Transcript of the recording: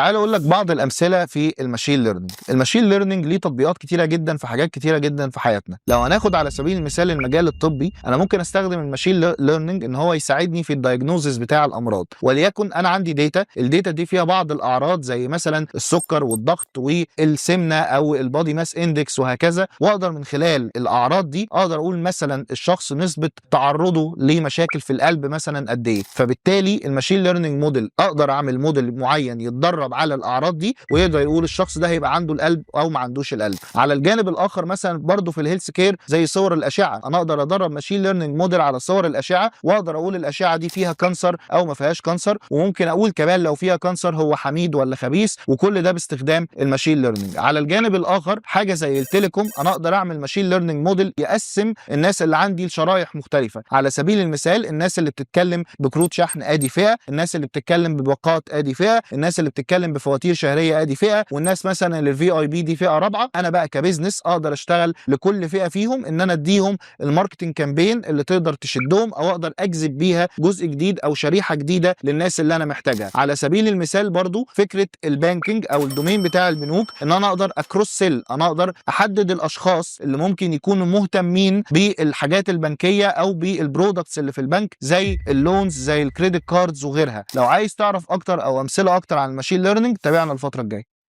تعال اقول لك بعض الامثلة في ال machine learning. ال machine learning ليه تطبيقات كتيرة جدا في حاجات كتيرة جدا في حياتنا. لو هناخد على سبيل المثال المجال الطبي، انا ممكن استخدم ال machine learning ان هو يساعدني في ال diagnosis بتاع الامراض. وليكن انا عندي data، ال data دي فيها بعض الاعراض زي مثلا السكر والضغط والسمنه او ال body mass index وهكذا، واقدر من خلال الاعراض دي اقدر اقول مثلا الشخص نسبه تعرضه لمشاكل في القلب مثلا قد ايه. فبالتالي ال machine learning model اقدر اعمل موديل معين يتدرب على الاعراض دي ويقدر يقول الشخص ده هيبقى عنده القلب او ما عندوش القلب. على الجانب الاخر مثلا برضه في ال health care زي صور الاشعه، انا اقدر ادرب machine learning model على صور الاشعة واقدر اقول الاشعة دي فيها cancer او ما فيهاش cancer، وممكن اقول كمان لو فيها cancer هو حميد ولا خبيث، وكل ده باستخدام ال machine learning. على الجانب الاخر حاجة زي ال telecom، انا اقدر اعمل machine learning model يقسم الناس اللي عندي لشرايح مختلفه. على سبيل المثال الناس اللي بتتكلم بكروت شحن ادي فئه، الناس اللي بتتكلم بباقات ادي فئه، الناس اللي بتتكلم بفواتير شهرية ادي فئه، والناس مثلا اللي ال VIP دي فئة رابعه. انا بقى ك business اقدر اشتغل لكل فئة فيهم ان انا اديهم ال marketing campaign اللي تقدر تشدهم او اقدر اجذب بيها جزء جديد او شريحة جديدة للناس اللي انا محتاجها. على سبيل المثال برضو فكرة ال banking او ال domain بتاع البنوك، ان انا اقدر ا cross sell، انا اقدر احدد الاشخاص اللي ممكن يكونوا مهتمين بالحاجات البنكية او بال products اللي في البنك زي ال loans زي ال credit cards وغيرها. لو عايز تعرف اكتر او امثلة اكتر عن ال machine learning تابعنا الفترة الجاية.